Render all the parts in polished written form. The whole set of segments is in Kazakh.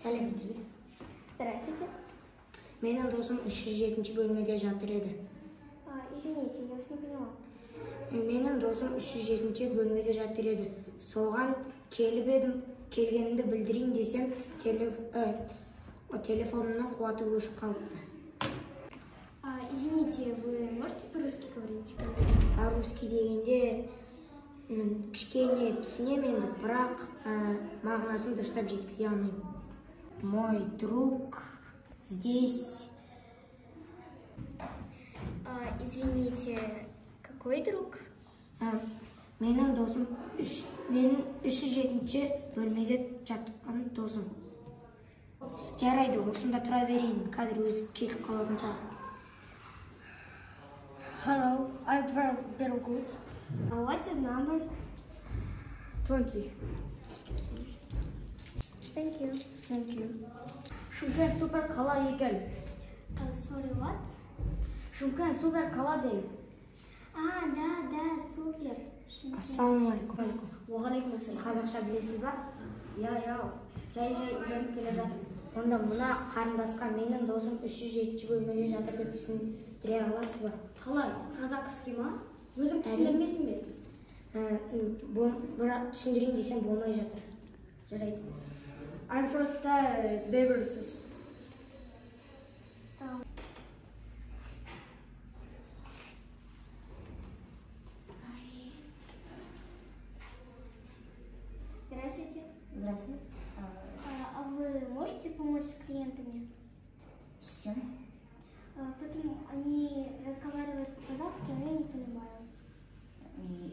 Сәлеметсіз бе? Здравствуйте. Менің досым 307 бөлмеде жатыр еді. Извините, я вас не поняла. Менің досым 307 бөлмеде жатыр еді. Соған келіп едім, келгенімді білдірейін десем, телефонымның қуаты өшіп қалыпты. Извините, вы можете по-русски говорить? По-русски дегенде кішкене түсінемін енді, бірақ мағынасын дұрыстап жеткізе алмаймын. Мой друг здесь. Извините, какой друг? Менің досым менің 307 бөлмеде жатқан досым. Жарайды, осында тұра берейін, қазір өзі келіп қалатын шығар. Hello, I'm very good. What's the number? 20. Thank you. Thank you. Шымкент супер қала екен. Sorry, what? Шымкент супер қала деймін. А, да, да, супер. Ассалаумағалейкум. Уағалейкум Сіз ассалам. қазақша білесіз ба? Иә, иә, жай-жай үйреніп келе жатырмын. Онда мына қарындасқа менің досым 307 бөлмеде жатыр деп түсіндіре аласыз ба? Қалай, қазақский ма? Өзің түсіндірмейсің бе? Бірақ түсіндірейін десем болмай жатыр. Жарайды. I'm просто Belarus. Здравствуйте. Здравствуйте. А вы можете помочь с клиентами? С чем? Потом они разговаривают по-казахски, но я не понимаю.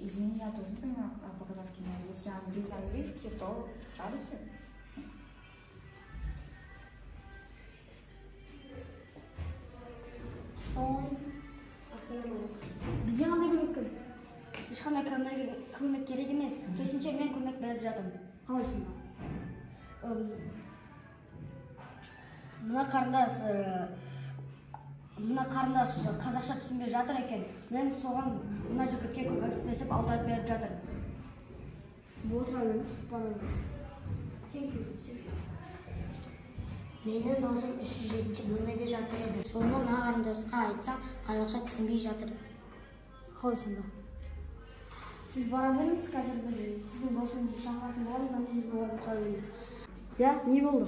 Извини, я тоже не понимаю по-казахски, но если английский, то с радостью. Ассалаумағалейкум. Бізде қандай көмек керек? Ешқандай көмек керек емес. Керісінше мен көмек беріп жатырмын. Қалай сонда? Мына қарындас қазақша түсінбей жатыр екен. Мен соған мына жігітке көмектесіп аударып беріп жатырмын. Отыра беріңіз, бара беріңіз. Thank you. Менің досым 307 бөлмеде жатыр еді. Соны мына қарындасқа айтсам, қазақша түсінбей жатыр. Қалай сонда? Сіз бара беріңіз, қазір біз сіздің досыңызды шақыратын боламыз, одан кейін оларды тұра беріңіз. Иә, не болды?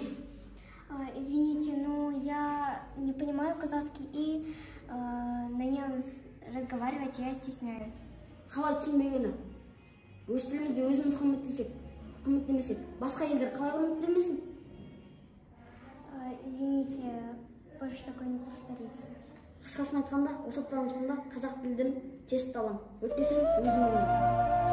Извините, но я не понимаю казахский и на нем разговаривать я стесняюсь. Қалай түсінбегені? Өз тілімізді өзіміз құрметтемесек, басқа елдер қалай құрметтемесін? Извините, больше такое не повторится. Қысқасын айтқанда, осы аптаның соңында қазақ тілден тест аламын. Өтпесем, өзім өлемін.